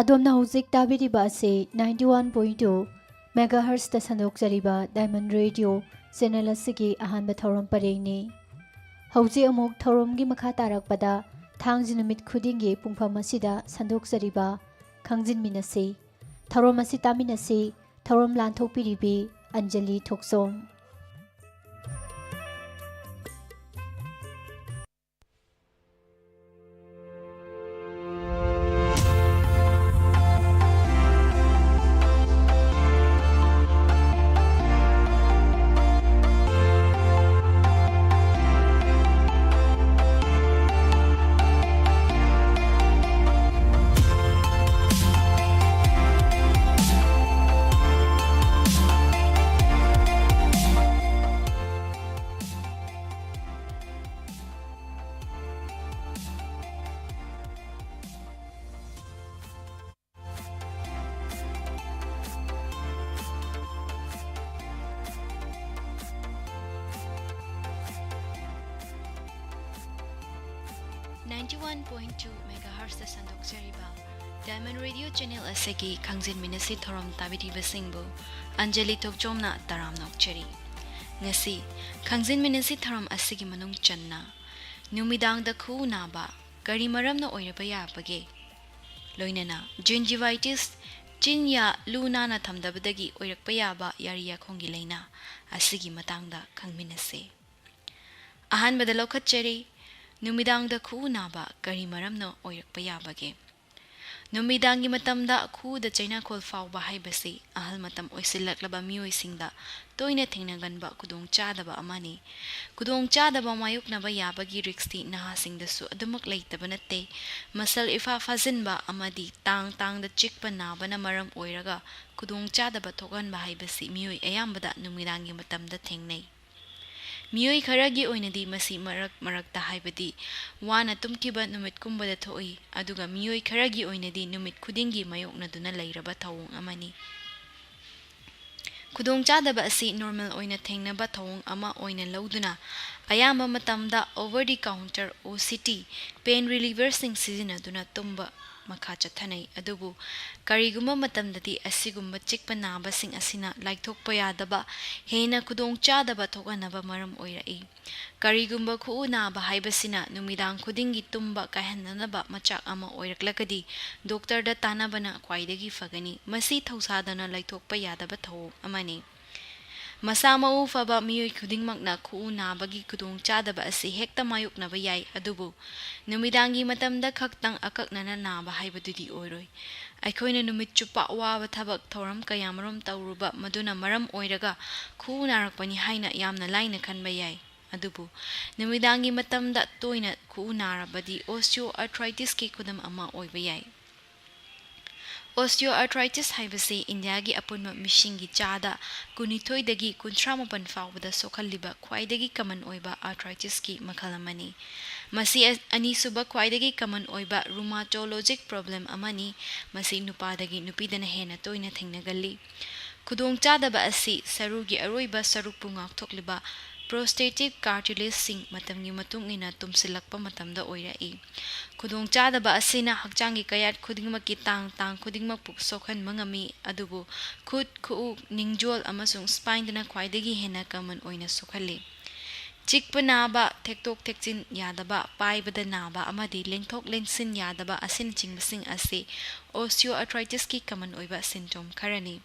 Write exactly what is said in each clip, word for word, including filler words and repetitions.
ꯑꯗꯣꯝꯅ ꯍꯧꯖꯤꯛ ꯇꯥꯕꯤꯔꯤꯕ ꯑꯁꯤ ninety one point two megahertzꯇ ꯁꯟꯗꯣꯛꯆꯔꯤꯕ Diamond Radio channel ꯑꯁꯤꯒꯤ ꯑꯍꯥꯟꯕ ꯊꯧꯔꯝ ꯄꯔꯦꯡꯅꯤ꯫ ꯍꯧꯖꯤꯛ ꯑꯃꯨꯛ ꯊꯧꯔꯝꯒꯤ ꯃꯈꯥ ꯇꯥꯔꯛꯄꯗ ꯊꯥꯡꯖ ꯅꯨꯃꯤꯠ ꯈꯨꯗꯤꯡꯒꯤ ꯄꯨꯡꯐꯝ ꯑꯁꯤꯗ ꯁꯟꯗꯣꯛꯆꯔꯤꯕ ꯈꯪꯖꯤꯟꯃꯤꯟꯅꯁꯤ꯫ ꯊꯧꯔꯝ ꯑꯁꯤ ꯇꯥꯃꯤꯟꯅꯁꯤ꯫ ꯊꯧꯔꯝ ꯂꯥꯟꯊꯣꯛꯄꯤꯔꯤꯕꯤ ꯑꯟꯖꯂꯤ ꯊꯣꯛꯆꯣꯝ꯫ Ninety one point two megahertzꯇ ꯁꯟꯗꯣꯛꯆꯔꯤꯕ Diamond Radio channel ꯑꯁꯤꯒꯤ ꯈꯪꯖꯤꯟꯃꯤꯟꯅꯁꯤ ꯊꯧꯔꯝ ꯇꯥꯕꯤꯔꯤꯕꯁꯤꯡꯕꯨ ꯑꯟꯖꯂꯤ ꯊꯣꯛꯆꯣꯝꯅ ꯇꯔꯥꯝꯅ ꯑꯣꯛꯆꯔꯤ꯫ ꯉꯁꯤ ꯈꯪꯖꯤꯟꯃꯤꯟꯅꯁꯤ ꯊꯧꯔꯝ ꯑꯁꯤꯒꯤ ꯃꯅꯨꯡ ꯆꯟꯅ ꯅꯨꯃꯤꯗꯥꯡꯗ ꯈꯨꯎ ꯅꯥꯕ ꯀꯔꯤ ꯃꯔꯝꯅ ꯑꯣꯏꯔꯕ ꯌꯥꯕꯒꯦ? ꯂꯣꯏꯅꯅ gingivitis, ꯆꯤꯟꯌꯥ ꯂꯨ ꯅꯥꯟꯅ ꯊꯝꯗꯕꯗꯒꯤ ꯑꯣꯏꯔꯛꯄ ꯌꯥꯕ ꯌꯥꯔꯤ ꯌꯥꯈꯣꯡꯒꯤ ꯂꯥꯏꯅꯥ ꯑꯁꯤꯒꯤ ꯃꯇꯥꯡꯗ ꯈꯪꯃꯤꯟꯅꯁꯤ꯫ ꯑꯍꯥꯟꯕꯗ ꯂꯧꯈꯠꯆꯔꯤ, ꯅꯨꯃꯤꯗꯥꯡꯗ ꯈꯨꯎ ꯅꯥꯕ ꯀꯔꯤ ꯃꯔꯝꯅ ꯑꯣꯏꯔꯛꯄ ꯌꯥꯕꯒꯦ? ꯅꯨꯃꯤꯗꯥꯡꯒꯤ ꯃꯇꯝꯗ ꯈꯨꯎꯗ ꯆꯩꯅꯥꯈꯣꯜ ꯐꯥꯎꯕ ꯍꯥꯏꯕꯁꯤ ꯑꯍꯜ ꯃꯇꯝ ꯑꯣꯏꯁꯤꯜꯂꯛꯂꯕ ꯃꯤꯑꯣꯏꯁꯤꯡꯗ ꯇꯣꯏꯅ ꯊꯦꯡꯅꯒꯟꯕ ꯈꯨꯗꯣꯡꯆꯥꯗꯕ ꯑꯃꯅꯤ꯫ ꯈꯨꯗꯣꯡꯆꯥꯗꯕ ꯃꯥꯌꯣꯛꯅꯕ ꯌꯥꯕꯒꯤ riskꯇꯤ ꯅꯍꯥꯁꯤꯡꯗꯁꯨ ꯑꯗꯨꯃꯛ ꯂꯩꯇꯕ ꯅꯠꯇꯦ꯫ ꯃꯁꯜ ꯏꯐꯥ ꯐꯥꯖꯤꯟꯕ ꯑꯃꯗꯤ ꯇꯥꯡ ꯇꯥꯡꯗ ꯆꯤꯛꯄ ꯅꯥꯕꯅ ꯃꯔꯝ ꯑꯣꯏꯔꯒ ꯈꯨꯗꯣꯡꯆꯥꯗꯕ ꯊꯣꯛꯍꯟꯕ ꯍꯥꯏꯕꯁꯤ ꯃꯤꯑꯣꯏ ꯑꯌꯥꯝꯕꯗ ꯅꯨꯃꯤꯗꯥꯡꯒꯤ ꯃꯇꯝꯗ ꯊꯦꯡꯅꯩ꯫ ꯃꯤꯑꯣꯏ ꯈꯔꯒꯤ ꯑꯣꯏꯅꯗꯤ ꯃꯁꯤ ꯃꯔꯛ ꯃꯔꯛꯇ, ꯍꯥꯏꯕꯗꯤ ꯋꯥꯅ ꯇꯨꯝꯈꯤꯕ ꯅꯨꯃꯤꯠꯀꯨꯝꯕꯗ ꯊꯣꯛꯏ, ꯑꯗꯨꯒ ꯃꯤꯑꯣꯏ ꯈꯔꯒꯤ ꯑꯣꯏꯅꯗꯤ ꯅꯨꯃꯤꯠ ꯈꯨꯗꯤꯡꯒꯤ ꯃꯥꯌꯣꯛꯅꯗꯨꯅ ꯂꯩꯔꯕ ꯊꯧꯑꯣꯡ ꯑꯃꯅꯤ꯫ ꯈꯨꯗꯣꯡꯆꯥꯗꯕ ꯑꯁꯤ normal ꯑꯣꯏꯅ ꯊꯦꯡꯅꯕ ꯊꯧꯑꯣꯡ ꯑꯃ ꯑꯣꯏꯅ ꯂꯧꯗꯨꯅ, ꯑꯌꯥꯝꯕ ꯃꯇꯝꯗ over the counter O C T pain relieverꯁꯤꯡ ꯁꯤꯖꯤꯟꯅꯗꯨꯅ ꯇꯨꯝꯕ ꯃꯈꯥ ꯆꯠꯊꯅꯩ꯫ ꯑꯗꯨꯕꯨ ꯀꯔꯤꯒꯨꯝꯕ ꯃꯇꯝꯗꯗꯤ ꯑꯁꯤꯒꯨꯝꯕ ꯆꯤꯛꯄ ꯅꯥꯕꯁꯤꯡ ꯑꯁꯤꯅ ꯂꯥꯏꯊꯣꯛꯄ ꯌꯥꯗꯕ ꯍꯦꯟꯅ ꯈꯨꯗꯣꯡꯆꯥꯗꯕ ꯊꯣꯛꯍꯟꯅꯕ ꯃꯔꯝ ꯑꯣꯏꯔꯛꯏ꯫ ꯀꯔꯤꯒꯨꯝꯕ ꯈꯨꯎ ꯅꯥꯕ ꯍꯥꯏꯕꯁꯤꯅ ꯅꯨꯃꯤꯗꯥꯡ ꯈꯨꯗꯤꯡꯒꯤ ꯇꯨꯝꯕ ꯀꯥꯏꯍꯟꯅꯅꯕ ꯃꯆꯥꯛ ꯑꯃ ꯑꯣꯏꯔꯛꯂꯒꯗꯤ, ꯗꯣꯛꯇꯔꯗ ꯇꯥꯟꯅꯕꯅ ꯈ꯭ꯋꯥꯏꯗꯒꯤ ꯐꯒꯅꯤ꯫ ꯃꯁꯤ ꯊꯧꯁꯥꯗꯅ ꯂꯩꯊꯣꯛꯄ ꯌꯥꯗꯕ ꯊꯧꯑꯣꯡ ꯑꯃꯅꯤ꯫ ꯃꯁꯥ ꯃꯎ ꯐꯕ ꯃꯤꯑꯣꯏ ꯈꯨꯗꯤꯡꯃꯛꯅ ꯈꯨꯎ ꯅꯥꯕꯒꯤ ꯈꯨꯗꯣꯡꯆꯥꯗꯕ ꯑꯁꯤ ꯍꯦꯛꯇ ꯃꯥꯌꯣꯛꯅꯕ ꯌꯥꯏ, ꯑꯗꯨꯕꯨ ꯅꯨꯃꯤꯗꯥꯡꯒꯤ ꯃꯇꯝꯗ ꯈꯛꯇꯪ ꯑꯀꯛꯅꯅ ꯅꯥꯕ ꯍꯥꯏꯕꯗꯨꯗꯤ ꯑꯣꯏꯔꯣꯏ꯫ ꯑꯩꯈꯣꯏꯅ ꯅꯨꯃꯤꯠ ꯆꯨꯞꯄ ꯑꯋꯥꯕ ꯊꯕꯛ ꯊꯧꯔꯝ ꯀꯌꯥꯃꯔꯨꯝ ꯇꯧꯔꯨꯕ, ꯃꯗꯨꯅ ꯃꯔꯝ ꯑꯣꯏꯔꯒ ꯈꯨꯎ ꯅꯥꯔꯛꯄꯅꯤ ꯍꯥꯏꯅ ꯌꯥꯝꯅ ꯂꯥꯏꯅ ꯈꯟꯕ ꯌꯥꯏ꯫ ꯑꯗꯨꯕꯨ ꯅꯨꯃꯤꯗꯥꯡꯒꯤ ꯃꯇꯝꯗ ꯇꯣꯏꯅ ꯈꯨꯎ ꯅꯥꯔꯕꯗꯤ osteoarthritis ꯀꯤ ꯈꯨꯗꯝ ꯑꯃ ꯑꯣꯏꯕ ꯌꯥꯏ꯫ Osteoarthritis ꯍꯥꯏꯕꯁꯤ ꯏꯟꯗꯤꯌꯥꯒꯤ ꯑꯄꯨꯟꯕ ꯃꯤꯁꯤꯡꯒꯤ ꯆꯥꯗ ꯀꯨꯟꯅꯤꯊꯣꯏꯗꯒꯤ ꯀꯨꯟꯊ꯭ꯔꯥ ꯃꯥꯄꯟ ꯐꯥꯎꯕꯗ ꯁꯣꯛꯍꯜꯂꯤꯕ ꯈ꯭ꯋꯥꯏꯗꯒꯤ common ꯑꯣꯏꯕ arthritis ꯀꯤ ꯃꯈꯜ ꯑꯃꯅꯤ꯫ ꯃꯁꯤ ꯑ-, ꯑꯅꯤꯁꯨꯕ ꯈ꯭ꯋꯥꯏꯗꯒꯤ common ꯑꯣꯏꯕ rheumatologic problem ꯑꯃꯅꯤ꯫ ꯃꯁꯤ ꯅꯨꯄꯥꯗꯒꯤ ꯅꯨꯄꯤꯗꯅ ꯍꯦꯟꯅ ꯇꯣꯏꯅ ꯊꯦꯡꯅꯒꯜꯂꯤ꯫ ꯈꯨꯗꯣꯡꯆꯥꯗꯕ ꯑꯁꯤ ꯁꯔꯨꯒꯤ ꯑꯔꯣꯏꯕ ꯁꯔꯨꯛꯄꯨ ꯉꯥꯛꯊꯣꯛꯂꯤꯕ prostatic cartilage ꯁꯤꯡ ꯃꯇꯝꯒꯤ ꯃꯇꯨꯡ ꯏꯟꯅ ꯇꯨꯝꯁꯤꯜꯂꯛꯄ ꯃꯇꯝꯗ ꯑꯣꯏꯔꯛꯏ꯫ ꯈꯨꯗꯣꯡꯆꯥꯗꯕ ꯑꯁꯤꯅ ꯍꯛꯆꯥꯡꯒꯤ ꯀꯌꯥꯠ ꯈꯨꯗꯤꯡꯃꯛꯀꯤ ꯇꯥꯡ ꯇꯥꯡ ꯈꯨꯗꯤꯡꯃꯛꯄꯨ ꯁꯣꯛꯍꯟꯕ ꯉꯝꯃꯤ, ꯑꯗꯨꯕꯨ ꯈꯨꯠ, ꯈꯨꯎ, ꯅꯤꯡꯖꯣꯜ ꯑꯃꯁꯨꯡ spine ꯗꯅ ꯈ꯭ꯋꯥꯏꯗꯒꯤ ꯍꯦꯟꯅ common ꯑꯣꯏꯅ ꯁꯣꯛꯍꯜꯂꯤ꯫ ꯆꯤꯛꯄ ꯅꯥꯕ, ꯊꯦꯛꯇꯣꯛ ꯊꯦꯛꯆꯤꯟ ꯌꯥꯗꯕ, ꯄꯥꯏꯕꯗ ꯅꯥꯕ ꯑꯃꯗꯤ ꯂꯦꯡꯊꯣꯛ ꯂꯦꯡꯁꯤꯟ ꯌꯥꯗꯕ ꯑꯁꯤꯅꯆꯤꯡꯕꯁꯤꯡ ꯑꯁꯤ osteoarthritis ꯀꯤ common ꯑꯣꯏꯕ symptom ꯈꯔꯅꯤ꯫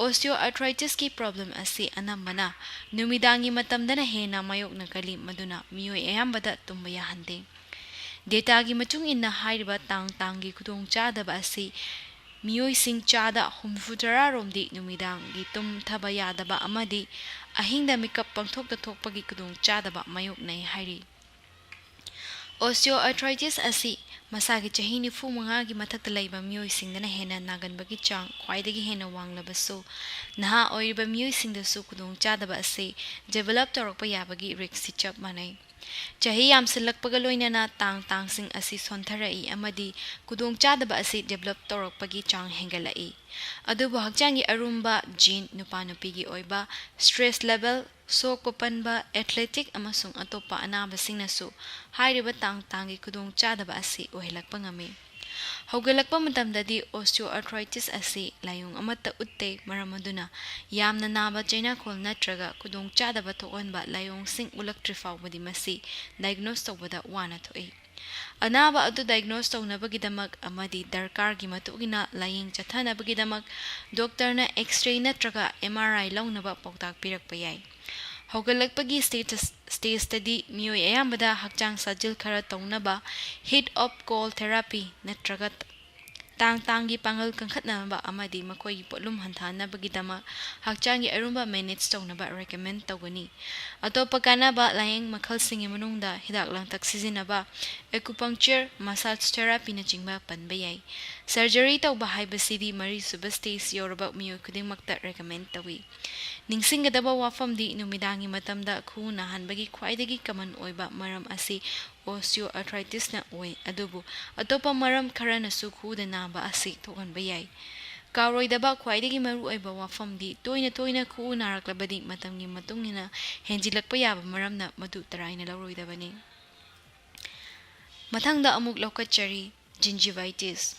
Osteoarthritis ꯀꯤ problem ꯑꯁꯤ ꯑꯅꯝꯕꯅ ꯅꯨꯃꯤꯗꯥꯡꯒꯤ ꯃꯇꯝꯗꯅ ꯍꯦꯟꯅ ꯃꯥꯌꯣꯛꯅꯒꯜꯂꯤ, ꯃꯗꯨꯅ ꯃꯤꯑꯣꯏ ꯑꯌꯥꯝꯕꯗ ꯇꯨꯝꯕ ꯌꯥꯍꯟꯗꯦ꯫ Data ꯒꯤ ꯃꯇꯨꯡ ꯏꯟꯅ ꯍꯥꯏꯔꯤꯕ ꯇꯥꯡ ꯇꯥꯡꯒꯤ ꯈꯨꯗꯣꯡꯆꯥꯗꯕ ꯑꯁꯤ ꯃꯤꯑꯣꯏꯁꯤꯡ ꯆꯥꯗ ꯍꯨꯝꯐꯨꯇꯔꯥ ꯔꯣꯝꯗꯤ ꯅꯨꯃꯤꯗꯥꯡꯒꯤ ꯇꯨꯝꯊꯕ ꯌꯥꯗꯕ ꯑꯃꯗꯤ ꯑꯍꯤꯡꯗ ꯃꯤꯀꯞ ꯄꯪꯊꯣꯛꯇ ꯊꯣꯛꯄꯒꯤ ꯈꯨꯗꯣꯡꯆꯥꯗꯕ ꯃꯥꯌꯣꯛꯅꯩ ꯍꯥꯏꯔꯤ꯫ Osteoarthritis ꯑꯁꯤ ꯃꯁꯥꯒꯤ ꯆꯍꯤ ꯅꯤꯐꯨ ꯃꯉꯥꯒꯤ ꯃꯊꯛꯇ ꯂꯩꯕ ꯃꯤꯑꯣꯏꯁꯤꯡꯗꯅ ꯍꯦꯟꯅ ꯅꯥꯒꯟꯕꯒꯤ ꯆꯥꯡ ꯈ꯭ꯋꯥꯏꯗꯒꯤ ꯍꯦꯟꯅ ꯋꯥꯡꯂꯕꯁꯨ, ꯅꯍꯥ ꯑꯣꯏꯔꯤꯕ ꯃꯤꯑꯣꯏꯁꯤꯡꯗꯁꯨ ꯈꯨꯗꯣꯡꯆꯥꯗꯕ ꯑꯁꯤ develop ꯇꯧꯔꯛꯄ ꯌꯥꯕꯒꯤ risk ꯁꯤ ꯆꯞ ꯃꯥꯟꯅꯩ꯫ ꯆꯍꯤ ꯌꯥꯝꯁꯤꯜꯂꯛꯄꯒ ꯂꯣꯏꯅꯅ ꯇꯥꯡ ꯇꯥꯡꯁꯤꯡ ꯑꯁꯤ ꯁꯣꯟꯊꯔꯛꯏ ꯑꯃꯗꯤ ꯈꯨꯗꯣꯡꯆꯥꯗꯕ ꯑꯁꯤ develop ꯇꯧꯔꯛꯄꯒꯤ ꯆꯥꯡ ꯍꯦꯟꯒꯠꯂꯛꯏ꯫ ꯑꯗꯨꯕꯨ ꯍꯛꯆꯥꯡꯒꯤ ꯑꯔꯨꯝꯕ, gene, ꯅꯨꯄꯥ ꯅꯨꯄꯤꯒꯤ ꯑꯣꯏꯕ stress level, ꯁꯣꯛꯄ ꯄꯟꯕ, athletic ꯑꯃꯁꯨꯡ ꯑꯇꯣꯞꯄ ꯑꯅꯥꯕꯁꯤꯡꯅꯁꯨ ꯍꯥꯏꯔꯤꯕ ꯇꯥꯡ ꯇꯥꯡꯒꯤ ꯈꯨꯗꯣꯡꯆꯥꯗꯕ ꯑꯁꯤ ꯑꯣꯏꯍꯜꯂꯛꯄ ꯉꯝꯃꯤ꯫ ꯍꯧꯒꯠꯂꯛꯄ ꯃꯇꯝꯗꯗꯤ osteoarthritis ꯑꯁꯤ ꯂꯥꯏꯑꯣꯡ ꯑꯃꯠꯇ ꯎꯠꯇꯦ, ꯃꯔꯝ ꯑꯗꯨꯅ ꯌꯥꯝꯅ ꯅꯥꯕ ꯆꯩꯅꯥꯈꯣꯜ ꯅꯠꯇ꯭ꯔꯒ ꯈꯨꯗꯣꯡꯆꯥꯗꯕ ꯊꯣꯛꯍꯟꯕ ꯂꯥꯏꯑꯣꯡꯁꯤꯡ ꯎꯠꯂꯛꯇ꯭ꯔꯤ ꯐꯥꯎꯕꯗꯤ ꯃꯁꯤ diagnose ꯇꯧꯕꯗ ꯋꯥꯅ ꯊꯣꯛꯏ꯫ ꯑꯅꯥꯕ ꯑꯗꯨ diagnose ꯇꯧꯅꯕꯒꯤꯗꯃꯛ ꯑꯃꯗꯤ ꯗꯔꯀꯥꯔꯒꯤ ꯃꯇꯨꯡ ꯏꯟꯅ ꯂꯥꯌꯦꯡ ꯆꯠꯊꯅꯕꯒꯤꯗꯃꯛ doctor ꯅ X-ray ꯅꯠꯇ꯭ꯔꯒ M R I ꯂꯧꯅꯕ ꯄꯥꯎꯇꯥꯛ ꯄꯤꯔꯛꯄ ꯌꯥꯏ꯫ ꯍꯧꯒꯠꯂꯛꯄꯒꯤ status, stage ꯇꯗꯤ ꯃꯤꯑꯣꯏ ꯑꯌꯥꯝꯕꯗ ꯍꯛꯆꯥꯡ ꯁꯥꯖꯦꯜ ꯈꯔ ꯇꯧꯅꯕ heat of cold therapy ꯅꯠꯇ꯭ꯔꯒ ꯇꯥꯡ ꯇꯥꯡꯒꯤ ꯄꯥꯡꯒꯜ ꯀꯟꯈꯠꯅꯕ ꯑꯃꯗꯤ ꯃꯈꯣꯏꯒꯤ ꯄꯣꯠꯂꯨꯝ ꯍꯟꯊꯍꯟꯅꯕꯒꯤꯗꯃꯛ ꯍꯛꯆꯥꯡꯒꯤ ꯑꯔꯨꯝꯕ manage ꯇꯧꯅꯕ recommend ꯇꯧꯒꯅꯤ꯫ ꯑꯇꯣꯞꯄ ꯀꯥꯟꯅꯕ ꯂꯥꯌꯦꯡ ꯃꯈꯜꯁꯤꯡꯒꯤ ꯃꯅꯨꯡꯗ ꯍꯤꯗꯥꯛ ꯂꯥꯡꯊꯛ ꯁꯤꯖꯤꯟꯅꯕ, acupuncture, massage therapy ꯅꯆꯤꯡꯕ ꯄꯟꯕ ꯌꯥꯏ꯫ Surgery ꯇꯧꯕ ꯍꯥꯏꯕꯁꯤꯗꯤ ꯃꯔꯤꯁꯨꯕ stage ꯌꯧꯔꯕ ꯃꯤꯑꯣꯏ ꯈꯨꯗꯤꯡꯃꯛꯇ recommend ꯇꯧꯏ꯫ ꯅꯤꯡꯁꯤꯡꯒꯗꯕ ꯋꯥꯐꯝꯗꯤ ꯅꯨꯃꯤꯗꯥꯡꯒꯤ ꯃꯇꯝꯗ ꯈꯨꯎ ꯅꯥꯍꯟꯕꯒꯤ ꯈ꯭ꯋꯥꯏꯗꯒꯤ common ꯑꯣꯏꯕ ꯃꯔꯝ ꯑꯁꯤ osteoarthritis ꯅ ꯑꯣꯏ, ꯑꯗꯨꯕꯨ ꯑꯇꯣꯞꯄ ꯃꯔꯝ ꯈꯔꯅꯁꯨ ꯈꯨꯎꯗ ꯅꯥꯕ ꯑꯁꯤ ꯊꯣꯛꯍꯟꯕ ꯌꯥꯏ꯫ ꯀꯥꯎꯔꯣꯏꯗꯕ ꯈ꯭ꯋꯥꯏꯗꯒꯤ ꯃꯔꯨꯑꯣꯏꯕ ꯋꯥꯐꯝꯗꯤ ꯇꯣꯏꯅ ꯇꯣꯏꯅ ꯈꯨꯎ ꯅꯥꯔꯛꯂꯕꯗꯤ ꯃꯇꯝꯒꯤ ꯃꯇꯨꯡ ꯏꯟꯅ ꯍꯦꯟꯖꯤꯜꯂꯛꯄ ꯌꯥꯕ ꯃꯔꯝꯅ ꯃꯗꯨ ꯇꯔꯥꯏꯅ ꯂꯧꯔꯣꯏꯗꯕꯅꯤ꯫ ꯃꯊꯪꯗ ꯑꯃꯨꯛ ꯂꯧꯈꯠꯆꯔꯤ, gingivitis꯫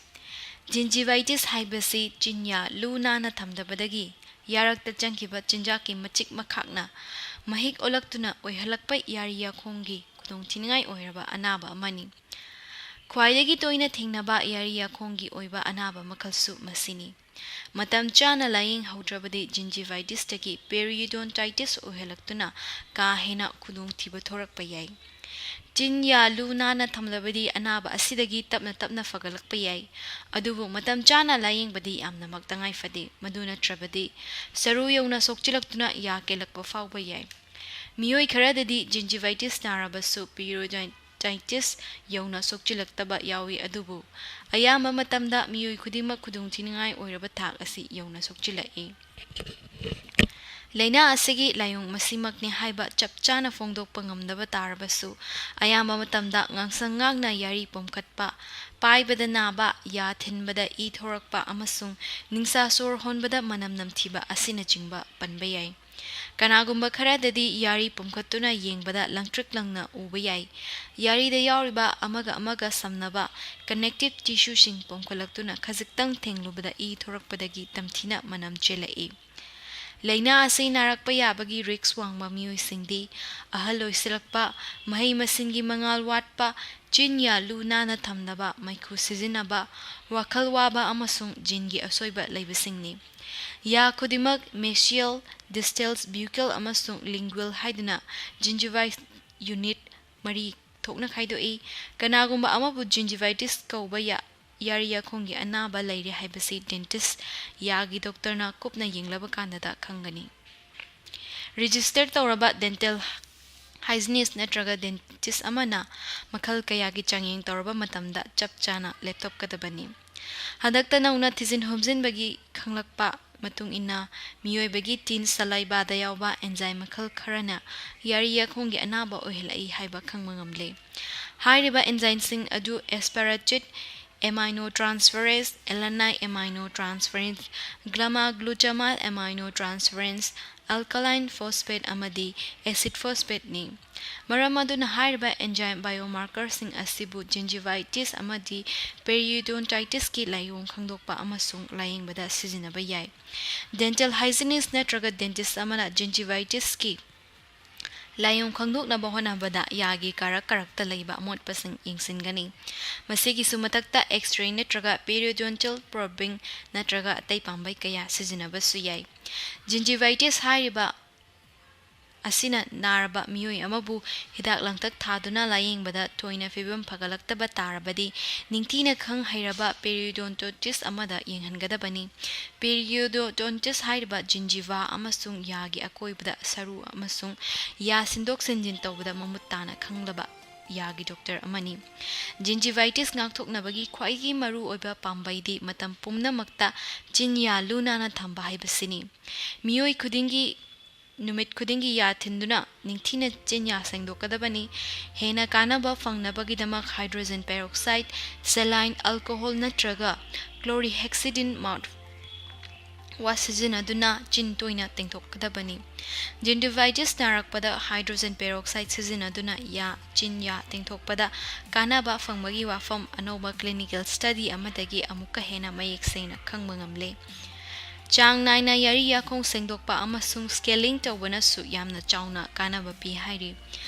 Gingivitis ꯍꯥꯏꯕꯁꯤ ꯆꯤꯟꯌꯥ ꯂꯨ ꯅꯥꯟꯅ ꯊꯝꯗꯕꯗꯒꯤ ꯌꯥꯔꯛꯇ ꯆꯪꯈꯤꯕ ꯆꯤꯟꯖꯥꯛꯀꯤ ꯃꯆꯤꯛ ꯃꯈꯥꯛꯅ ꯃꯍꯤꯛ ꯑꯣꯜꯂꯛꯇꯨꯅ ꯑꯣꯏꯍꯜꯂꯛꯄ ꯌꯥꯔꯤ ꯌꯥꯈꯣꯡꯒꯤ ꯈꯨꯗꯣꯡꯊꯤꯅꯤꯡꯉꯥꯏ ꯑꯣꯏꯔꯕ ꯑꯅꯥꯕ ꯑꯃꯅꯤ꯫ ꯈ꯭ꯋꯥꯏꯗꯒꯤ ꯇꯣꯏꯅ ꯊꯦꯡꯅꯕ ꯌꯥꯔꯤ ꯌꯥꯈꯣꯡꯒꯤ ꯑꯣꯏꯕ ꯑꯅꯥꯕ ꯃꯈꯜꯁꯨ ꯃꯁꯤꯅꯤ꯫ ꯃꯇꯝ ꯆꯥꯅ ꯂꯥꯌꯦꯡꯍꯧꯗ꯭ꯔꯕꯗꯤ gingivitis ꯇꯒꯤ periodontitis ꯑꯣꯏꯍꯜꯂꯛꯇꯨꯅ ꯀꯥ ꯍꯦꯟꯅ ꯈꯨꯗꯣꯡꯊꯤꯕ ꯊꯣꯔꯛꯄ ꯌꯥꯏ꯫ ꯆꯤꯟ ꯌꯥ ꯂꯨ ꯅꯥꯟꯅ ꯊꯝꯂꯕꯗꯤ ꯑꯅꯥꯕ ꯑꯁꯤꯗꯒꯤ ꯇꯞꯅ ꯇꯞꯅ ꯐꯒꯠꯂꯛꯄ ꯌꯥꯏ, ꯑꯗꯨꯕꯨ ꯃꯇꯝ ꯆꯥꯅ ꯂꯥꯌꯦꯡꯕꯗꯤ ꯌꯥꯝꯅꯃꯛ ꯇꯉꯥꯏ ꯐꯗꯦ꯫ ꯃꯗꯨ ꯅꯠꯇ꯭ꯔꯕꯗꯤ ꯁꯔꯨ ꯌꯧꯅ ꯁꯣꯛꯆꯤꯜꯂꯛꯇꯨꯅ ꯌꯥ ꯀꯦꯜꯂꯛꯄ ꯐꯥꯎꯕ ꯌꯥꯏ꯫ ꯃꯤꯑꯣꯏ ꯈꯔꯗꯗꯤ gingivitis ꯅꯥꯔꯕꯁꯨ periodontitis ꯌꯧꯅ ꯁꯣꯛꯆꯤꯜꯂꯛꯇꯕ ꯌꯥꯎꯏ, ꯑꯗꯨꯕꯨ ꯑꯌꯥꯝꯕ ꯃꯇꯝꯗ ꯃꯤꯑꯣꯏ ꯈꯨꯗꯤꯡꯃꯛ ꯈꯨꯗꯣꯡꯊꯤꯅꯤꯡꯉꯥꯏ ꯑꯣꯏꯔꯕ ꯊꯥꯛ ꯑꯁꯤ ꯌꯧꯅ ꯁꯣꯛꯆꯤꯜꯂꯛꯏ꯫ ꯂꯥꯏꯅꯥ ꯑꯁꯤꯒꯤ ꯂꯥꯏꯑꯣꯡ ꯃꯁꯤꯃꯛꯅꯤ ꯍꯥꯏꯕ ꯆꯞ ꯆꯥꯅ ꯐꯣꯡꯗꯣꯛꯄ ꯉꯝꯗꯕ ꯇꯥꯔꯕꯁꯨ, ꯑꯌꯥꯝꯕ ꯃꯇꯝꯗ ꯉꯥꯡꯁꯪ ꯉꯥꯡꯅ ꯌꯥꯔꯤ ꯄꯣꯝꯈꯠꯄ, ꯄꯥꯏꯕꯗ ꯅꯥꯕ, ꯌꯥ ꯊꯤꯟꯕꯗ ꯏ ꯊꯣꯔꯛꯄ ꯑꯃꯁꯨꯡ ꯅꯤꯡꯁꯥ ꯁꯣꯔ ꯍꯣꯟꯕꯗ ꯃꯅꯝ ꯅꯝꯊꯤꯕ ꯑꯁꯤꯅꯆꯤꯡꯕ ꯄꯟꯕ ꯌꯥꯏ꯫ ꯀꯅꯥꯒꯨꯝꯕ ꯈꯔꯗꯗꯤ ꯌꯥꯔꯤ ꯄꯨꯝꯈꯠꯇꯨꯅ ꯌꯦꯡꯕꯗ ꯂꯪꯇ꯭ꯔꯤꯛ ꯂꯪꯅ ꯎꯕ ꯌꯥꯏ꯫ ꯌꯥꯔꯤꯗ ꯌꯥꯎꯔꯤꯕ ꯑꯃꯒ ꯑꯃꯒ ꯁꯝꯅꯕ connective tissueꯁꯤꯡ ꯄꯣꯝꯈꯠꯂꯛꯇꯨꯅ ꯈꯖꯤꯛꯇꯪ ꯊꯦꯡꯂꯨꯕꯗ ꯏ ꯊꯣꯔꯛꯄꯗꯒꯤ ꯇꯝꯊꯤꯅ ꯃꯅꯝ ꯆꯦꯜꯂꯛꯏ꯫ ꯂꯥꯏꯅꯥ ꯑꯁꯤ ꯅꯥꯔꯛꯄ ꯌꯥꯕꯒꯤ risk ꯋꯥꯡꯕ ꯃꯤꯑꯣꯏꯁꯤꯡꯗꯤ ꯑꯍꯜ ꯑꯣꯏꯁꯤꯜꯂꯛꯄ, ꯃꯍꯩ ꯃꯁꯤꯡꯒꯤ ꯃꯉꯥꯜ ꯋꯥꯠꯄ, ꯆꯤꯟ ꯌꯥ ꯂꯨ ꯅꯥꯟꯅ ꯊꯝꯗꯕ, ꯃꯩꯈꯨ ꯁꯤꯖꯤꯟꯅꯕ, ꯋꯥꯈꯜ ꯋꯥꯕ ꯑꯃꯁꯨꯡ geneꯒꯤ ꯑꯁꯣꯏꯕ ꯂꯩꯕꯁꯤꯡꯅꯤ꯫ ꯌꯥ ꯈꯨꯗꯤꯡꯃꯛ mesial, distal, buccal ꯑꯃꯁꯨꯡ lingual ꯍꯥꯏꯗꯨꯅ gingiva unit ꯃꯔꯤ ꯊꯣꯛꯅ ꯈꯥꯏꯗꯣꯛꯏ꯫ ꯀꯅꯥꯒꯨꯝꯕ ꯑꯃꯕꯨ gingivitis ꯀꯧꯕ ꯌꯥ-, ꯌꯥꯔꯤ ꯌꯥꯈꯣꯡꯒꯤ ꯑꯅꯥꯕ ꯂꯩꯔꯦ ꯍꯥꯏꯕꯁꯤ dentist, ꯌꯥꯒꯤ doctorꯅ ꯀꯨꯞꯅ ꯌꯦꯡꯂꯕ ꯀꯥꯟꯗꯗ ꯈꯪꯒꯅꯤ꯫ Register ꯇꯧꯔꯕ dental hygienist ꯅꯠꯇ꯭ꯔꯒ dentist ꯑꯃꯅ ꯃꯈꯜ ꯀꯌꯥꯒꯤ ꯆꯥꯡꯌꯦꯡ ꯇꯧꯔꯕ ꯃꯇꯝꯗ ꯆꯞ ꯆꯥꯅ ꯂꯦꯞꯊꯣꯛꯀꯗꯕꯅꯤ꯫ ꯍꯟꯗꯛꯇ ꯅꯧꯅ ꯊꯤꯖꯤꯟ ꯍꯨꯝꯖꯤꯟꯕꯒꯤ ꯈꯪꯂꯛꯄ ꯃꯇꯨꯡ ꯏꯟꯅ, ꯃꯤꯑꯣꯏꯕꯒꯤ ꯇꯤꯟ salivaꯗ ꯌꯥꯎꯕ enzyme ꯃꯈꯜ ꯈꯔꯅ ꯌꯥꯔꯤ ꯌꯥꯈꯣꯡꯒꯤ ꯑꯅꯥꯕ ꯑꯣꯏꯍꯜꯂꯛꯏ ꯍꯥꯏꯕ ꯈꯪꯕ ꯉꯝꯂꯦ꯫ ꯍꯥꯏꯔꯤꯕ enzymeꯁꯤꯡ ꯑꯗꯨ asparagine aminotransferase, alanine aminotransferase, glama glutamate aminotransferase, alkaline phosphate ꯑꯃꯗꯤ acid phosphateꯅꯤ꯫ ꯃꯔꯝ ꯑꯗꯨꯅ ꯍꯥꯏꯔꯤꯕ enzyme biomarkerꯁꯤꯡ ꯑꯁꯤꯕꯨ gingivitis ꯑꯃꯗꯤ periodontitisꯀꯤ ꯂꯥꯏꯑꯣꯡ ꯈꯪꯗꯣꯛꯄ ꯑꯃꯁꯨꯡ ꯂꯥꯌꯦꯡꯕꯗ ꯁꯤꯖꯤꯟꯅꯕ ꯌꯥꯏ꯫ Dental hygienist ꯅꯠꯇ꯭ꯔꯒ dentist ꯑꯃꯅ gingivitisꯀꯤ ꯂꯥꯏꯑꯣꯡ ꯈꯪꯗꯣꯛꯅꯕ ꯍꯣꯠꯅꯕꯗ ꯌꯥꯒꯤ ꯀꯥꯔꯛ ꯀꯥꯔꯛꯇ ꯂꯩꯕ ꯑꯃꯣꯠꯄꯁꯤꯡ ꯌꯦꯡꯁꯤꯟꯒꯅꯤ꯫ ꯃꯁꯤꯒꯤꯁꯨ ꯃꯊꯛꯇ X-ray ꯅꯠꯇ꯭ꯔꯒ periodontal probing ꯅꯠꯇ꯭ꯔꯒ ꯑꯇꯩ ꯄꯥꯝꯕꯩ ꯀꯌꯥ ꯁꯤꯖꯤꯟꯅꯕꯁꯨ ꯌꯥꯏ꯫ Gingivitis ꯍꯥꯏꯔꯤꯕ ꯑꯁꯤꯅ ꯅꯥꯔꯕ ꯃꯤꯑꯣꯏ ꯑꯃꯕꯨ ꯍꯤꯗꯥꯛ ꯂꯥꯡꯊꯛ ꯊꯥꯗꯨꯅ ꯂꯥꯌꯦꯡꯕꯗ ꯊꯣꯏꯅ ꯐꯤꯕꯝ ꯐꯒꯠꯂꯛꯇꯕ ꯇꯥꯔꯕꯗꯤ, ꯅꯤꯡꯊꯤꯅ ꯈꯪ ꯍꯩꯔꯕ periodontist ꯑꯃꯗ ꯌꯦꯡꯍꯟꯒꯗꯕꯅꯤ꯫ Periodontist ꯍꯥꯏꯔꯤꯕ gingiva ꯑꯃꯁꯨꯡ ꯌꯥꯒꯤ ꯑꯀꯣꯏꯕꯗ ꯁꯔꯨ ꯑꯃꯁꯨꯡ ꯌꯥ ꯁꯤꯟꯗꯣꯛ ꯁꯤꯟꯖꯤꯟ ꯇꯧꯕꯗ ꯃꯃꯨꯠ ꯇꯥꯅ ꯈꯪꯂꯕ ꯌꯥꯒꯤ doctor ꯑꯃꯅꯤ꯫ Gingivitis ꯉꯥꯛꯊꯣꯛꯅꯕꯒꯤ ꯈ꯭ꯋꯥꯏꯗꯒꯤ ꯃꯔꯨꯑꯣꯏꯕ ꯄꯥꯝꯕꯩꯗꯤ ꯃꯇꯝ ꯄꯨꯝꯅꯃꯛꯇ ꯆꯤꯟ ꯌꯥ ꯂꯨ ꯅꯥꯟꯅ ꯊꯝꯕ ꯍꯥꯏꯕꯁꯤꯅꯤ꯫ ꯃꯤꯑꯣꯏ ꯈꯨꯗꯤꯡꯒꯤ ꯅꯨꯃꯤꯠ ꯈꯨꯗꯤꯡꯒꯤ ꯌꯥ ꯊꯤꯟꯗꯨꯅ ꯅꯤꯡꯊꯤꯅ ꯆꯤꯟ ꯌꯥ ꯁꯦꯡꯗꯣꯛꯀꯗꯕꯅꯤ꯫ ꯍꯦꯟꯅ ꯀꯥꯟꯅꯕ ꯐꯪꯅꯕꯒꯤꯗꯃꯛ hydrogen peroxide, saline, alcohol ꯅꯠꯇ꯭ꯔꯒ chlorhexidine mouth ꯋꯥꯁ ꯁꯤꯖꯤꯟꯅꯗꯨꯅ ꯆꯤꯟ ꯇꯣꯏꯅ ꯇꯦꯡꯊꯣꯛꯀꯗꯕꯅꯤ꯫ Gingivitis ꯅꯥꯔꯛꯄꯗ hydrogen peroxide ꯁꯤꯖꯤꯟꯅꯗꯨꯅ ꯌꯥ, ꯆꯤꯟ ꯌꯥ ꯇꯦꯡꯊꯣꯛꯄꯗ ꯀꯥꯟꯅꯕ ꯐꯪꯕꯒꯤ ꯋꯥꯐꯝ ꯑꯅꯧꯕ clinical study ꯑꯃꯗꯒꯤ ꯑꯃꯨꯛꯀ ꯍꯦꯟꯅ ꯃꯌꯦꯛ ꯁꯦꯡꯅ ꯈꯪꯕ ꯉꯝꯂꯦ꯫ ꯆꯥꯡ ꯅꯥꯏꯅ ꯌꯥꯔꯤ ꯌꯥꯈꯣꯡ ꯁꯦꯡꯗꯣꯛꯄ ꯑꯃꯁꯨꯡ scaling ꯇꯧꯕꯅꯁꯨ ꯌꯥꯝꯅ ꯆꯥꯎꯅ ꯀꯥꯟꯅꯕ ꯄꯤ ꯍꯥꯏꯔꯤ꯫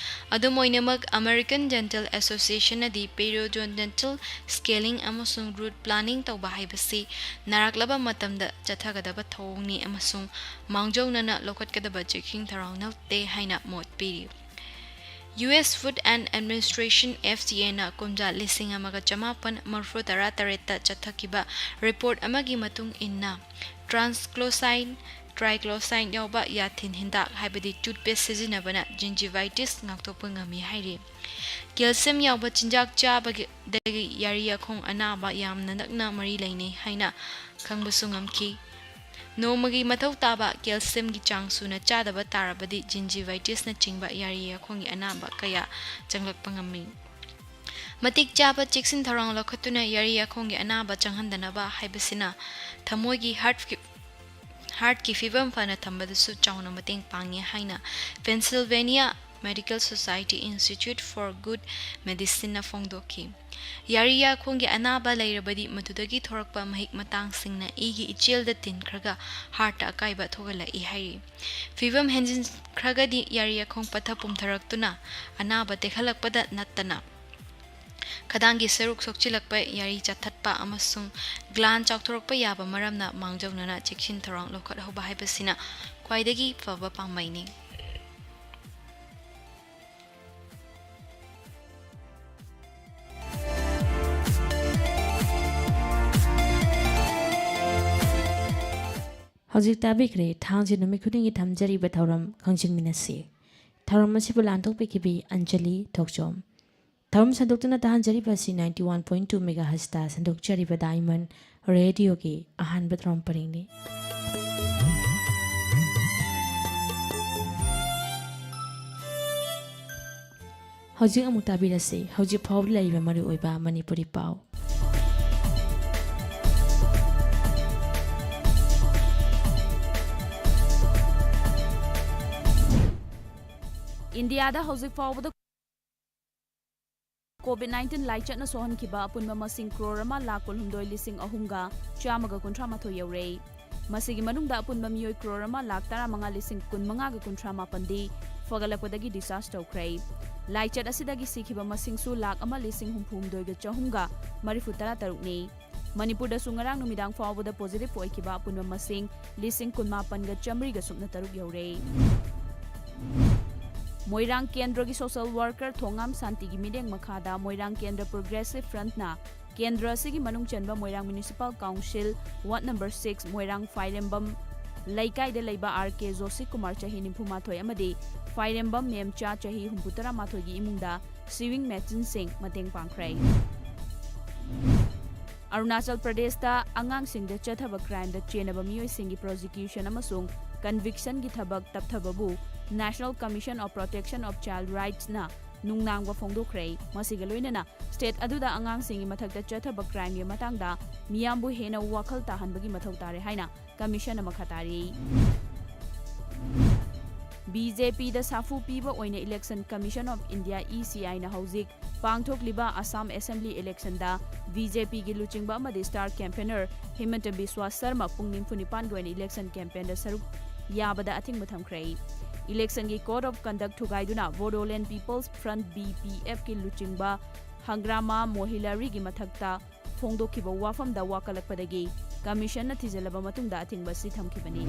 ꯑꯗꯨꯝ ꯑꯣꯏꯅꯃꯛ, American Dental Association ꯅꯗꯤ periodontal scaling ꯑꯃꯁꯨꯡ root planing ꯇꯧꯕ ꯍꯥꯏꯕꯁꯤ ꯅꯥꯔꯛꯂꯕ ꯃꯇꯝꯗ ꯆꯠꯊꯒꯗꯕ ꯊꯧꯑꯣꯡꯅꯤ ꯑꯃꯁꯨꯡ ꯃꯥꯡꯖꯧꯅꯅ ꯂꯧꯈꯠꯀꯗꯕ ꯆꯦꯛꯁꯤꯟ ꯊꯧꯔꯥꯡ ꯅꯠꯇꯦ ꯍꯥꯏꯅ ꯃꯣꯠ ꯄꯤꯔꯤ꯫ U S Food and Administration, F D A ꯅ ꯀꯨꯝꯖꯥ ꯂꯤꯁꯤꯡ ꯑꯃꯒ ꯆꯃꯥꯄꯟ ꯃꯔꯤꯐꯨ ꯇꯔꯥ ꯇꯔꯦꯠꯇ ꯆꯠꯊꯈꯤꯕ report ꯑꯃꯒꯤ ꯃꯇꯨꯡ ꯏꯟꯅ, transglossine, triglycine ꯌꯥꯎꯕ ꯌꯥꯊꯤꯟ ꯍꯤꯗꯥꯛ, ꯍꯥꯏꯕꯗꯤ toothpaste ꯁꯤꯖꯤꯟꯅꯕꯅ gingivitis ꯉꯥꯛꯊꯣꯛꯄ ꯉꯝꯃꯤ ꯍꯥꯏꯔꯤ꯫ Calcium ꯌꯥꯎꯕ ꯆꯤꯟꯖꯥꯛ ꯆꯥꯕꯗꯒꯤ ꯌꯥꯔꯤ ꯌꯥꯈꯣꯡ ꯑꯅꯥꯕ ꯌꯥꯝꯅ ꯅꯛꯅ ꯃꯔꯤ ꯂꯩꯅꯩ ꯍꯥꯏꯅ ꯈꯪꯕꯁꯨ ꯉꯝꯈꯤ꯫ ꯅꯣꯡꯃꯒꯤ ꯃꯊꯧ ꯇꯥꯕ calcium ꯒꯤ ꯆꯥꯡ ꯁꯨꯅ ꯆꯥꯗꯕ ꯇꯥꯔꯕꯗꯤ, gingivitis ꯅꯆꯤꯡꯕ ꯌꯥꯔꯤ ꯌꯥꯈꯣꯡꯒꯤ ꯑꯅꯥꯕ ꯀꯌꯥ ꯆꯪꯂꯛꯄ ꯉꯝꯃꯤ꯫ ꯃꯇꯤꯛ ꯆꯥꯕ ꯆꯦꯛꯁꯤꯟ ꯊꯧꯔꯥꯡ ꯂꯧꯈꯠꯇꯨꯅ ꯌꯥꯔꯤ ꯌꯥꯈꯣꯡꯒꯤ ꯑꯅꯥꯕ ꯆꯪꯍꯟꯗꯅꯕ ꯍꯥꯏꯕꯁꯤꯅ ꯊꯃꯣꯏꯒꯤ heart ꯀꯤ, heart ꯀꯤ ꯐꯤꯕꯝ ꯐꯅ ꯊꯝꯕꯗꯁꯨ ꯆꯥꯎꯅ ꯃꯇꯦꯡ ꯄꯥꯡꯉꯤ ꯍꯥꯏꯅ Pennsylvania Medical Society Institute for Good Medicine ꯅ ꯐꯣꯡꯗꯣꯛꯈꯤ꯫ ꯌꯥꯔꯤ ꯌꯥꯈꯣꯡꯒꯤ ꯑꯅꯥꯕ ꯂꯩꯔꯕꯗꯤ, ꯃꯗꯨꯗꯒꯤ ꯊꯣꯔꯛꯄ ꯃꯍꯤꯛ ꯃꯇꯥꯡꯁꯤꯡꯅ ꯏꯒꯤ ꯏꯆꯦꯜꯗ ꯇꯤꯟꯈ꯭ꯔꯒ heart ꯇ ꯑꯀꯥꯏꯕ ꯊꯣꯛꯍꯜꯂꯛꯏ ꯍꯥꯏꯔꯤ꯫ ꯐꯤꯕꯝ ꯍꯦꯟꯖꯤꯟꯈ꯭ꯔꯒꯗꯤ, ꯌꯥꯔꯤ ꯌꯥꯈꯣꯡ ꯄꯠꯊ ꯄꯨꯝꯊꯔꯛꯇꯨꯅ ꯑꯅꯥꯕ ꯇꯦꯛꯍꯜꯂꯛꯄꯗ ꯅꯠꯇꯅ, ꯈꯗꯥꯡꯒꯤ ꯁꯔꯨꯛ ꯁꯣꯛꯆꯤꯜꯂꯛꯄ, ꯌꯥꯔꯤ ꯆꯥꯊꯠꯄ ꯑꯃꯁꯨꯡ gland ꯆꯥꯎꯊꯣꯔꯛꯄ ꯌꯥꯕ ꯃꯔꯝꯅ, ꯃꯥꯡꯖꯧꯅꯅ ꯆꯦꯛꯁꯤꯟ ꯊꯧꯔꯥꯡ ꯂꯧꯈꯠꯍꯧꯕ ꯍꯥꯏꯕꯁꯤꯅ ꯈ꯭ꯋꯥꯏꯗꯒꯤ ꯐꯕ ꯄꯥꯝꯕꯩꯅꯤ꯫ ꯍꯧꯖꯤꯛ ꯇꯥꯕꯤꯈ꯭ꯔꯦ ꯊꯥꯡꯖ ꯅꯨꯃꯤꯠ ꯈꯨꯗꯤꯡꯒꯤ ꯊꯝꯖꯔꯤꯕ ꯊꯧꯔꯝ ꯈꯪꯖꯤꯟꯃꯤꯟꯅꯁꯤ꯫ ꯊꯧꯔꯝ ꯑꯁꯤꯕꯨ ꯂꯥꯟꯊꯣꯛꯄꯤꯈꯤꯕꯤ ꯑꯟꯖꯂꯤ ꯊꯣꯛꯆꯣꯝ꯫ ꯊꯧꯔꯝ ꯁꯟꯗꯣꯛꯇꯨꯅ ꯇꯥꯍꯟꯖꯔꯤꯕ ꯑꯁꯤ ninety one point two megahertz ꯇ ꯁꯟꯗꯣꯛꯆꯔꯤꯕ Diamond Radio ꯒꯤ ꯑꯍꯥꯟꯕ ꯊꯧꯔꯝ ꯄꯔꯤꯡꯅꯤ꯫ ꯍꯧꯖꯤꯛ ꯑꯃꯨꯛ ꯇꯥꯕꯤꯔꯁꯤ ꯍꯧꯖꯤꯛ ꯐꯥꯎꯕꯗ ꯂꯩꯔꯤꯕ ꯃꯔꯨꯑꯣꯏꯕ ꯃꯅꯤꯄꯨꯔꯤ ꯄꯥꯎ꯫ ꯏꯟꯗꯤꯌꯥꯗ ꯍꯧꯖꯤꯛ ꯐꯥꯎꯕꯗ COVID nineteen ꯂꯥꯏꯆꯠꯅ ꯁꯣꯛꯍꯟꯈꯤꯕ ꯑꯄꯨꯟꯕ ꯃꯁꯤꯡ ꯀ꯭ꯔꯣꯔ ꯑꯃ ꯂꯥꯈ ꯀꯨꯟꯍꯨꯝꯗꯣꯏ ꯂꯤꯁꯤꯡ ꯑꯍꯨꯝꯒ ꯆꯥꯝꯃꯒ ꯀꯨꯟꯊ꯭ꯔꯥ ꯃꯥꯊꯣꯏ ꯌꯧꯔꯦ꯫ ꯃꯁꯤꯒꯤ ꯃꯅꯨꯡꯗ ꯑꯄꯨꯟꯕ ꯃꯤꯑꯣꯏ ꯀ꯭ꯔꯣꯔ ꯑꯃ ꯂꯥꯈ ꯇꯔꯥꯃꯉꯥ ꯂꯤꯁꯤꯡ ꯀꯨꯟꯃꯉꯥꯒ ꯀꯨꯟꯊ꯭ꯔꯥ ꯃꯥꯄꯟꯗꯤ ꯐꯒꯠꯂꯛꯄꯗꯒꯤ discharge ꯇꯧꯈ꯭ꯔꯦ꯫ ꯂꯥꯏꯆꯠ ꯑꯁꯤꯗꯒꯤ ꯁꯤꯈꯤꯕ ꯃꯁꯤꯡꯁꯨ ꯂꯥꯈ ꯑꯃ ꯂꯤꯁꯤꯡ ꯍꯨꯝꯐꯨꯍꯨꯝꯗꯣꯏꯒ ꯆꯍꯨꯝꯒ ꯃꯔꯤꯐꯨ ꯇꯔꯥ ꯇꯔꯨꯛꯅꯤ꯫ ꯃꯅꯤꯄꯨꯔꯗꯁꯨ ꯉꯔꯥꯡ ꯅꯨꯃꯤꯗꯥꯡ ꯐꯥꯎꯕꯗ positive ꯑꯣꯏꯈꯤꯕ ꯑꯄꯨꯟꯕ ꯃꯁꯤꯡ ꯂꯤꯁꯤꯡ ꯀꯨꯟꯃꯥꯄꯟꯒ ꯆꯥꯃꯔꯤꯒ ꯁꯨꯞꯅ ꯇꯔꯨꯛ ꯌꯧꯔꯦ꯫ ꯃꯣꯏꯔꯥꯡ ꯀꯦꯟꯗ꯭ꯔꯒꯤ social worker ꯊꯣꯉꯥꯝ ꯁꯥꯟꯇꯤꯒꯤ ꯃꯤꯠꯌꯦꯡ ꯃꯈꯥꯗ ꯃꯣꯏꯔꯥꯡ ꯀꯦꯟꯗ꯭ꯔ Progressive Frontꯅ ꯀꯦꯟꯗ꯭ꯔ ꯑꯁꯤꯒꯤ ꯃꯅꯨꯡ ꯆꯟꯕ ꯃꯣꯏꯔꯥꯡ Municipal Council Ward number six, ꯃꯣꯏꯔꯥꯡ ꯐꯥꯏꯔꯦꯝꯕꯝ ꯂꯩꯀꯥꯏꯗ ꯂꯩꯕ R K ꯖꯣꯁꯤ ꯀꯨꯃꯥꯔ ꯆꯍꯤ ꯅꯤꯐꯨ ꯃꯥꯊꯣꯏ ꯑꯃꯗꯤ ꯐꯥꯏꯔꯦꯝꯕꯝ ꯃꯦꯝꯆꯥ ꯆꯍꯤ ꯍꯨꯝꯐꯨ ꯇꯔꯥ ꯃꯥꯊꯣꯏꯒꯤ ꯏꯃꯨꯡꯗ sewing machineꯁꯤꯡ ꯃꯇꯦꯡ ꯄꯥꯡꯈ꯭ꯔꯦ꯫ ꯑꯔꯨꯅꯥꯆꯜ ꯄ꯭ꯔꯗꯦꯁꯇ ꯑꯉꯥꯡꯁꯤꯡꯗ ꯆꯠꯊꯕ crimeꯗ ꯆꯦꯟꯅꯕ ꯃꯤꯑꯣꯏꯁꯤꯡꯒꯤ prosecution ꯑꯃꯁꯨꯡ convictionꯒꯤ ꯊꯕꯛ ꯇꯞꯊꯕꯕꯨ National Commission of Protection of Child Rightsꯅ ꯅꯨꯡꯅꯥꯡꯕ ꯐꯣꯡꯗꯣꯛꯈ꯭ꯔꯦ꯫ ꯃꯁꯤꯒ ꯂꯣꯏꯅꯅ state ꯑꯗꯨꯗ ꯑꯉꯥꯡꯁꯤꯡꯒꯤ ꯃꯊꯛꯇ ꯆꯠꯊꯕ crimeꯒꯤ ꯃꯇꯥꯡꯗ ꯃꯤꯌꯥꯝꯕꯨ ꯍꯦꯟꯅ ꯋꯥꯈꯜ ꯇꯥꯍꯟꯕꯒꯤ ꯃꯊꯧ ꯇꯥꯔꯦ ꯍꯥꯏꯅ commissionꯅ ꯃꯈꯥ ꯇꯥꯔꯤ꯫ BJPꯗ ꯁꯥꯐꯨ ꯄꯤꯕ ꯑꯣꯏꯅ Election Commission of India, ECIꯅ ꯍꯧꯖꯤꯛ ꯄꯥꯡꯊꯣꯛꯂꯤꯕ Assam Assembly electionꯗ BJPꯒꯤ ꯂꯨꯆꯤꯡꯕ ꯑꯃꯗꯤ star campaigner ꯍꯤꯃꯟꯇ ꯕꯤꯁ꯭ꯋꯥ ꯁꯔꯃ ꯄꯨꯡ ꯅꯤꯐꯨ ꯅꯤꯄꯥꯟꯒꯤ ꯑꯣꯏꯅ election campaignꯗ ꯁꯔꯨꯛ ꯌꯥꯕꯗ ꯑꯊꯤꯡꯕ ꯊꯝꯈ꯭ꯔꯦ꯫ Electionꯒꯤ code of conduct ꯊꯨꯒꯥꯏꯗꯨꯅ Bodoland People's Front, BPFꯀꯤ ꯂꯨꯆꯤꯡꯕ ꯍꯪꯒ꯭ꯔꯥꯃꯥ ꯃꯣꯍꯤꯂꯥꯔꯤꯒꯤ ꯃꯊꯛꯇ ꯐꯣꯡꯗꯣꯛꯈꯤꯕ ꯋꯥꯐꯝꯗ ꯋꯥꯀꯠꯂꯛꯄꯗꯒꯤ commissionꯅ ꯊꯤꯖꯤꯜꯂꯕ ꯃꯇꯨꯡꯗ ꯑꯊꯤꯡꯕ ꯑꯁꯤ ꯊꯝꯈꯤꯕꯅꯤ꯫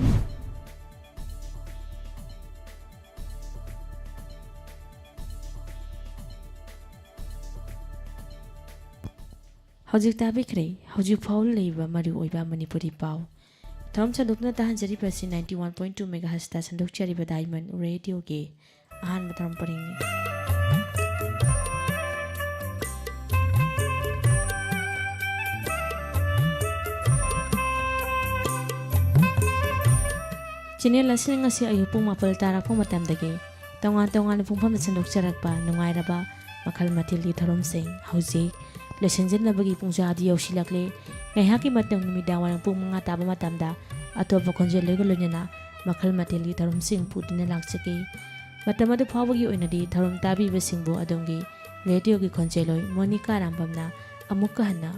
ꯍꯧꯖꯤꯛ ꯇꯥꯕꯤꯈ꯭ꯔꯦ ꯍꯧꯖꯤꯛ ꯐꯥꯎ ꯂꯩꯕ ꯃꯔꯨꯑꯣꯏꯕ ꯃꯅꯤꯄꯨꯔꯤ ꯄꯥꯎ꯫ ꯊꯧꯔꯝ ꯁꯟꯗꯣꯛꯇꯨꯅ ꯇꯥꯍꯟꯖꯔꯤꯕꯁꯤ ninety one point two megahertzꯇ ꯁꯟꯗꯣꯛꯆꯔꯤꯕ Diamond Radioꯒꯤ ꯑꯍꯥꯟꯕ ꯊꯧꯔꯝ ꯄꯔꯤꯡꯅꯤ꯫ Channel ꯑꯁꯤ ꯉꯁꯤ ꯑꯌꯨꯛ ꯄꯨꯡ ꯃꯥꯄꯜ ꯇꯥꯔꯛꯄ ꯃꯇꯝꯗꯒꯤ ꯇꯣꯉꯥꯟ ꯇꯣꯉꯥꯟꯕ ꯄꯨꯡꯐꯝꯗ ꯁꯟꯗꯣꯛꯆꯔꯛꯄ ꯅꯨꯡꯉꯥꯏꯔꯕ ꯃꯈꯜ ꯃꯊꯦꯜꯒꯤ ꯊꯧꯔꯝꯁꯤꯡ ꯍꯧꯖꯤꯛ ꯂꯣꯏꯁꯤꯟꯖꯅꯕꯒꯤ ꯄꯨꯡꯖꯥꯗꯤ ꯌꯧꯁꯤꯜꯂꯛꯂꯦ꯫ ꯉꯥꯏꯍꯥꯛꯀꯤ ꯃꯇꯨꯡ ꯅꯨꯃꯤꯗꯥꯡ ꯋꯥꯏꯔꯝ ꯄꯨꯡ ꯃꯉꯥ ꯇꯥꯕ ꯃꯇꯝꯗ ꯑꯇꯣꯞꯄ ꯈꯣꯟꯖꯦꯜ ꯂꯣꯏꯒ ꯂꯣꯏꯅꯅ ꯃꯈꯜ ꯃꯊꯦꯜꯒꯤ ꯊꯧꯔꯝꯁꯤꯡ ꯄꯨꯗꯨꯅ ꯂꯥꯛꯆꯒꯦ꯫ ꯃꯇꯝ ꯑꯗꯨ ꯐꯥꯎꯕꯒꯤ ꯑꯣꯏꯅꯗꯤ ꯊꯧꯔꯝ ꯇꯥꯕꯤꯕꯁꯤꯡꯕꯨ ꯑꯗꯣꯝꯒꯤ ꯔꯦꯗꯤꯑꯣꯒꯤ ꯈꯣꯟꯖꯦꯜꯂꯣꯏ ꯃꯣꯅꯤꯀꯥ ꯔꯥꯝꯕꯝꯅ ꯑꯃꯨꯛꯀ ꯍꯟꯅ